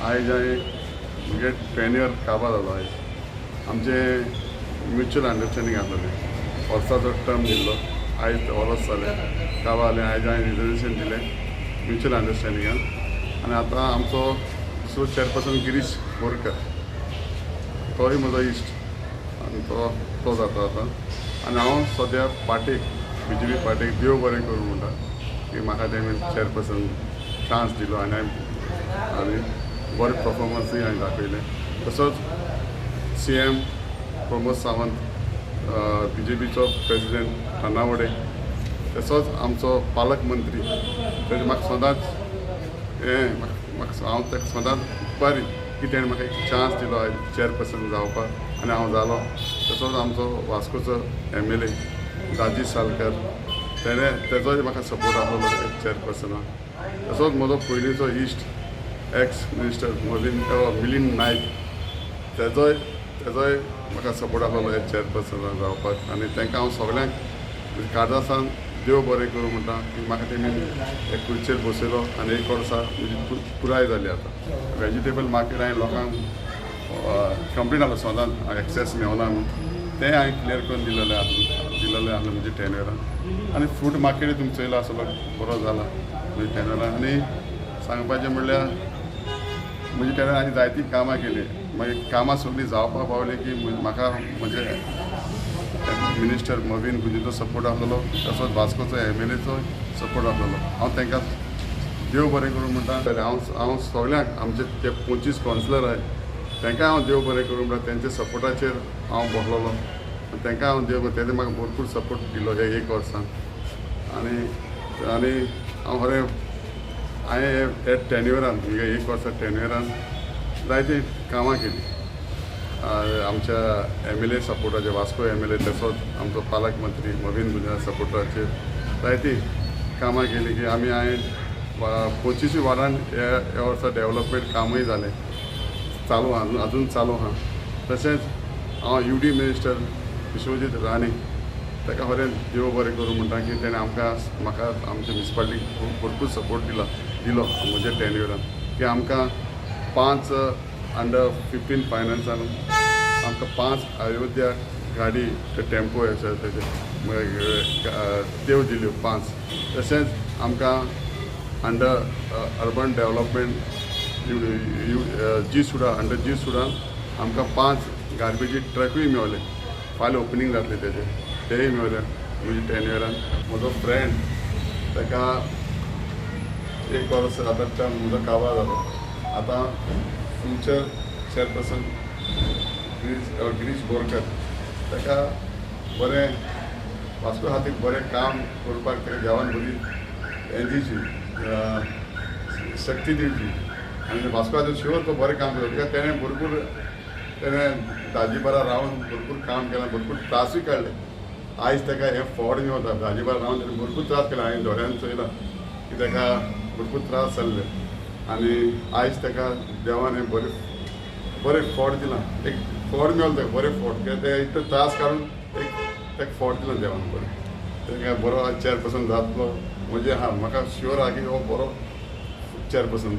आयज हांवें म्हगे टेन्युअर काबार जालो. आयज आमचें म्युच्युअल अंडरस्टँडींग आसलेलें, वर्साचो टर्म दिल्लो, आयज वर्स जालें काबार जालें. आयज हांवें रिजर्वेशन दिलें म्युच्युअल अंडरस्टँडिंगान. आनी आतां आमचो दुसरो चॅरपर्सन गिरीश बोरकर, तोय म्हजो इश्ट आनी तो जाता आतां. आनी हांव सद्या पार्टीक, बीजेपी पार्टीक देव बरें करूं म्हणटा की म्हाका तेमी चॅरपर्सन चान्स दिलो आनी आनी बरें परफॉर्मन्सूय हांवें दाखयलें. तसोच सीएम प्रमोद सावंत, बीजेपीचो प्रेजिडेंट तानावडे, तसोच आमचो पालक मंत्री, तेजे म्हाका सदांच हें म्हाका हांव ताका सदांच उपकारी की तेणें म्हाका एक चान्स दिलो आयज चॅरपर्सन जावपाक आनी हांव जालो. तसोच आमचो वास्कोचो एमएलए दाजी सालकर, तेणें तेजोय म्हाका सपोर्ट आसलो एक चॅरपर्सना. तसोच म्हजो पयलींचो इश्ट एक्स मिनिस्टर मिलिंद नायक, तेजोय तेजोय म्हाका सपोर्ट आसलो एक चॅरपर्सन जावपाक. आनी तांकां हांव सगळ्यांक काळजा सावन देव बरें करूं म्हणटा की म्हाका तेमी एक खुर्चेर बसयलो आनी एक वर्सा म्हजी पुराय जाली. आतां वेजिटेबल मार्केट हांवें लोकांक कंप्लेन आसलो सदांच एक्सेस मेवना म्हणून, तें हांवें क्लियर करून दिलेलें आसलें म्हजे टेन्युअरान. आनी फ्रूट मार्केटूय तुमी चोयला आसलो बरो जाला म्हजे टेन्युअरान. आनी सांगपाचें म्हणल्यार म्हजे टेन्युअरान हांवें जायतीं कामां केलीं. मागीर कामां सगळीं जावपाक पावलीं की म्हाका म्हजे मिनिस्टर मवीन गुदिन्हो सपोर्ट आसलेलो, तसोच वास्कोचो एमएलएचो सपोर्ट आसलेलो. हांव तांकां देव बरें करूं म्हणटा. हांव हांव सगळ्यांक आमचे ते 25 कावन्सिलर आहाय तांकां हांव देव बरें करूं म्हणटा. तेंच्या सपोर्टाचेर हांव बसलेलो, तांकां हांव देव तेणें म्हाका भरपूर सपोर्ट दिलो ह्या एक वर्सान. आनी आनी हांव खरें हांवें हे टेन्युअरान म्हणजे एक वर्सा टेन्युअरान जायतीं कामां केलीं. आमच्या एमएलए सपोर्टाचेर, वास्को एमएलए, तसोच आमचो पालक मंत्री मवीन गुदिन्हो सपोर्टाचेर जायतीं कामां केलीं की आमी हांवें 25 वार्डान ह्या वर्सा डेवलपमेंट कामूय जालें, चालू आहा, अजून चालू आहा. तशेंच हांव युडी मिनिस्टर विश्वजीत राणे ताका खरें देव बरें करूं म्हणटा की तेणें आमकां म्हाका आमच्या म्युनिसिपालिटीक भरपूर सपोर्ट दिलो म्हज्या टेन्युअरान की आमकां 5 अंडर 15 फायनान्सान आमकां 5 अयोध्या गाडी ते टेम्पो आसा तेजे त्यो दिल्यो 5. तशेंच आमकां under urban development G SUDA, under G Sudan आमकां 5 गार्बेजी ट्रकूय मेवले. फाल्यां ओपनींग जातलें तेजें, तेय मेवले म्हजे टेन्युअरान. म्हजो फ्रेंड ताका एक वर्स आतां टर्म म्हजो काबार जालो. आतां फ्युचर चॅरपर्सन गिरीश बोरकर ताका बरें वास्को खातीर बरें काम करपाक ताका देवान बरी हें दिवची, शक्ती दिवची आनी वास्को खातीर शुअर तो बरें काम करता. कित्याक तेणें भरपूर तेणें दाजीपारा रावन भरपूर काम केलां, भरपूर त्रासूय काडले. आयज ताका हें फॉड मेवता. दाजीपारा रावन तेणें भरपूर त्रास केले, हांवें दोळ्यान चोयलां की ताका भरपूर त्रास जाल्ले आनी आयज ताका देवान हें बरें बरें फॉड दिलां, एक फॉड मेवलो ताका बरें फॉड, कित्याक ते इतलो त्रास काडून एक ताका फॉड दिलां देवान बरें. ताका बरो चॅरपर्सन जातलो म्हजें आहा, म्हाका शुअर आहा की हो बरो चॅरपर्सन.